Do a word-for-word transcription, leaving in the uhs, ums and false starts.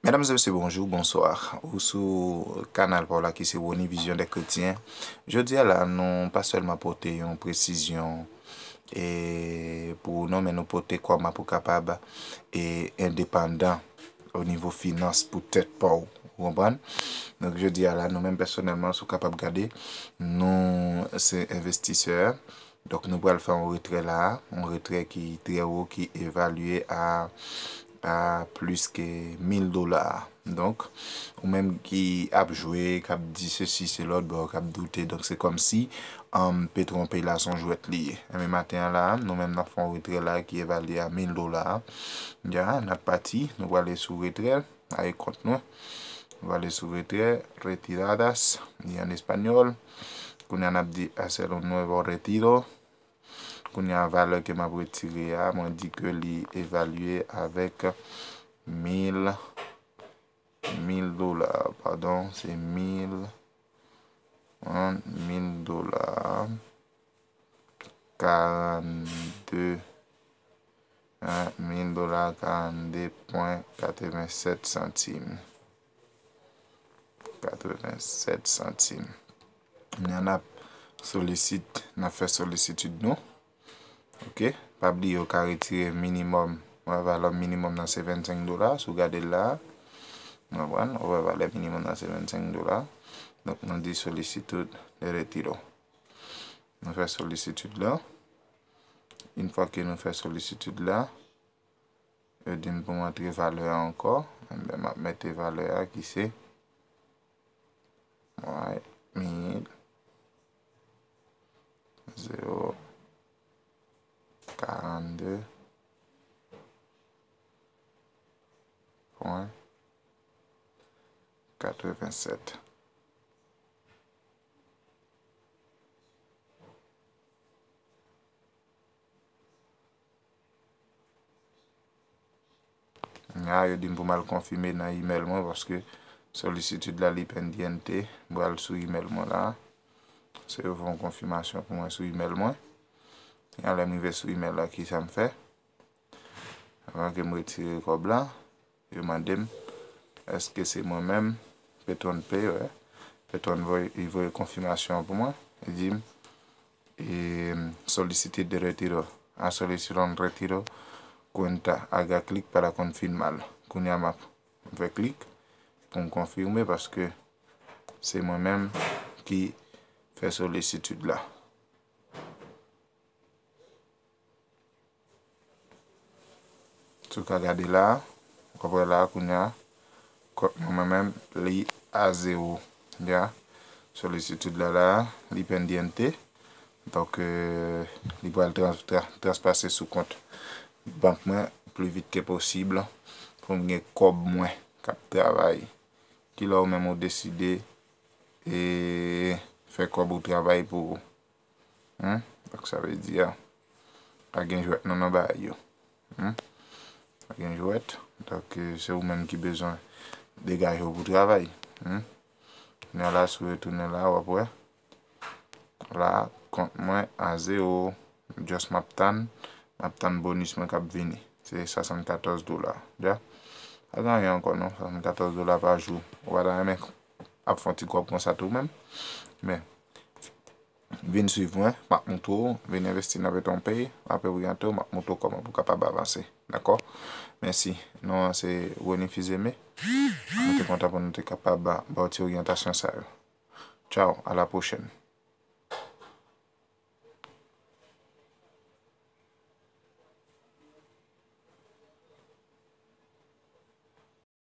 Medam e mesye, bonjou, bonswa. Ou sou kanal pa w la ki se Rony Vision des Chrétiens. Jodi a la, nou pa sèlman pote yon presizyon e pou ou non, men nou pote kòman pou kapab e endepandan o nivo finans pou tèt pa w, ou konprann? Donk, jodi a la, nou menm pèsonèlman, si w kapab gade, nou se envestisè. Donk, nou pral fè yon retrè la, yon retrè ki trè wo, ki evalye a, a plis ke mil dola. Donk, ou menm ki ap jwe, k ap di sesi, se lòt bò, k ap doute, donk se kòmsi, um, Petwon peye la se yon jwèt li ye. Enben, maten an la, nou menm n ap fè yon retrè la ki evalye a mil dola. Ya, n ap pati, nou prale sou retrè, a e kont nou. Nou prale sou retrè, retiradas, li an espanyòl. Kounye a n ap di hacer un nuevo retiro. Kounye a valè ke m ap retire a, mwen di ke li evalye avèk mil, mil dola, padon, se mil, hein, mil dola, karannde, hein, mil dola, karannde pwen katrevennsèt santim. Katrevennsèt santim. Kounye a n ap solisit, n ap fè solisitid nou. Ok, pa bliye w ka retire minimòm, wè, valè minimòm nan se vennsenk dola, si w gade l la, w konprann, ou wè valè minimòm nan se vennsenk dola. Donk, nou di solicitud de retiro. Nou fè solisitid la. Yon fwa ke nou fè solisitid la, yo di m pou m antre valè a ankò. Enben, m ap mete valè a ki se, wè, mil, zewo, karannde pwen katrevennsèt. Kounye a, yo di m pou m al konfime nan imèl mwen, paske solisitid la li pendyente. M pral sou imèl mwen la. Se yo fè yon konfimasyon pou mwen sou imèl mwen. Kounye a, lè m rive sou imèl la, ki sa m fè? Avan ke m retire kòb la, yo mande m, èske se mwen menm, Petwon peye, wè. Petwon voye, li voye konfimasyon an pou mwen. Li di m, e, solicitud de retiro, ha solicitado un retiro, cuenta, haga clic para confirmar. Kounye a m ap fè klik pou m konfime, paske se mwen menm ki fè solisitid la. Si w ka gade la, w ap wè la kounye a, kont mwen menm, li a zewo. Ya, solisitid la la, li pendyente. Donk, euh, li pral trans-, tra-, transpase sou kont bank mwen pli vit ke posib pou m gen kòb mwen k ap travay. Kilè ou menm ou deside e fè kòb ou travay pou ou? Hmm? Donk, sa vle di a, pa gen jwèt non nan bagay yo. Hmm? Pa gen jwèt. Donk, eh, se ou menm ki bezwen degaje w pou travay. Hmm? Kounye a la, si w retounen la, w ap wè. La, kont mwen a zewo. Just m ap tann, m ap tann bonis mwen k ap vini. Se swasannkatòz dola. Ya. Pa gen anyen ankò non, swasannkatòz dola pa jou. Ou pa ta renmen ap fè yon ti kòb konsa tou menm. Men, vin swiv mwen, m ap moutre w, vin envesti nan Petwon Pay, m ap oryantew, m ap moutre w kòman pou w kapab avanse. Dakò? Mèsi. Non an se Rony Fils-Aimé. Nou te kontan pou nou te kapab ba, ba w ti oryantasyon sa yo. Tchao, à la prochaine.